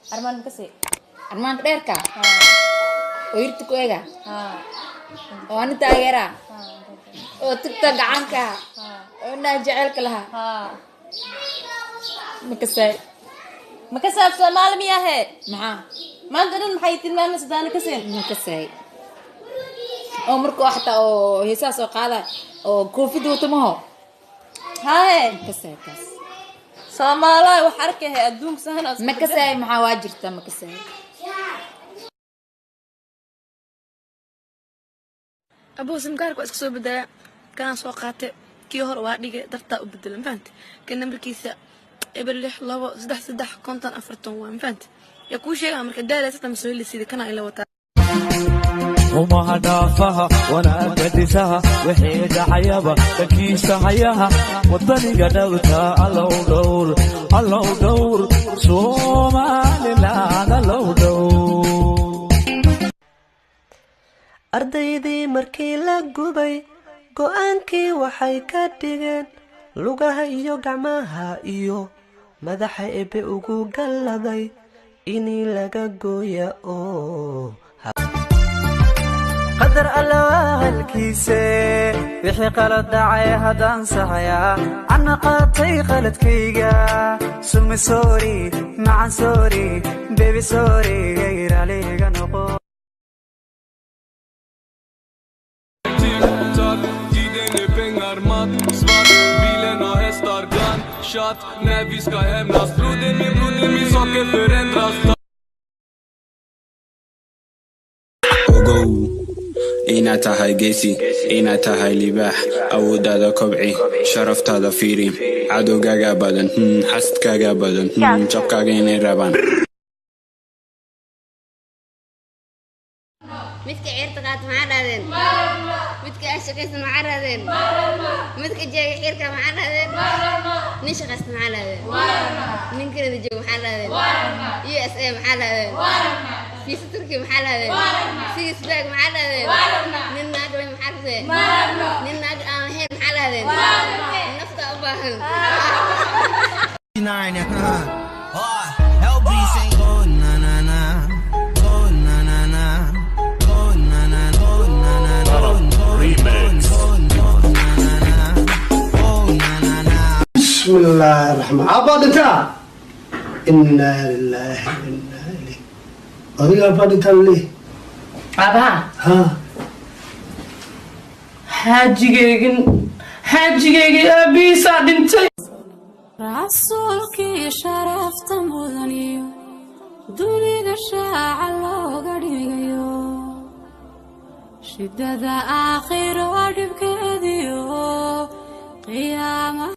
Armaan makasay. Armaanka dheerka oo hirta ku ega Haa. oo ani taageera Haa. oo TikTok gacanka Haa. oo indhaha jaceylka lahaa. Haa. Makasay. Makasay af Soomaali miyahe? Maxaa? Maanta dhan maxay tilmaamaysa daana kasin? Makasay oo markuu xataa oo heesaha soo qaada oo koofida wato maho. Haye. Makasay kaas. Soomaalaha wax arkahe adduunka sahana. Makasay maxaa waa jirta makasay. Abuu, simkaarka waa iska soo bedelaa. Kanaan soo qaatay, kii hore waa dhigay, dartaa u bedela, ma fahamte? Kan nambarkiisa 0623 33 50 40 waa, ma fahamte? Yaa kuu sheegaa marka daalaysa ma soo helisida kanaa ila wataa. Umaha dhaafaha wanaagga dhisaha, wixii dhacayaba dhankiisa hayaha, wadaniga dhowta Allow dhowr, Allow dhowr Somaliland, Allow dhowr. Ardaydii markii la gubay, go'aankii waxay ka dhigeen lugaha iyo gacmaha iyo madaxa Ebe ugu galladay inii laga gooya oo Qadar Alla halkiise, wixii qalad dhacay haddaan sahayaa, anna qaatay qaladkayga. Sumi sorry, macan sorry, baby sorry, raaliga noqo. Tick-tock, tiden är pengar, matt, svart. Bilen har hästar, gunshot. När vi ska hämnas. Broder min, saker förändras. Ogow inaad tahay geesi, inaad tahay libaax. Awooddaada kobci, sharaftaada fiiri. Cadowgaaga badan, xasadkaaga badan, jabkaaga inay rabaan. Midka ceerta qaata maxaa dhahdeen? Midka aan shaqaysan maxaa dhahdeen? Midka jeega xirka maxaa dhahdeen? Nin shaqaysta maxaa dhahdeen? Nin Kanada jooga maxaa dhahdeen? USA maxaa dhahdeen? Fiisa Turkiya maxaa dhahdeen? Six pack maxaa dhahdeen? Nin naag leh maxaa dhahdeen? Nin naag aan lahayn maxaa dhahdeen? Nafta u baahan. Nine, oh, LB say go na na na, go na na na, go na na, go na na, go go Remix. Go go na na na, go na na na. بسم الله الرحمن أبا دنتا، إنا لله وإنا إليه. Adiga abbaa dhintaa laleeyahay. Aabaha? Ha. Xaajigeygin, xaajigeygii aabihiisaa dhintay. Rasuulkii sharafta mudaniyo dunida shaaca looga dhigayo, shidada aakhiro dhibkeediyo qiyaama.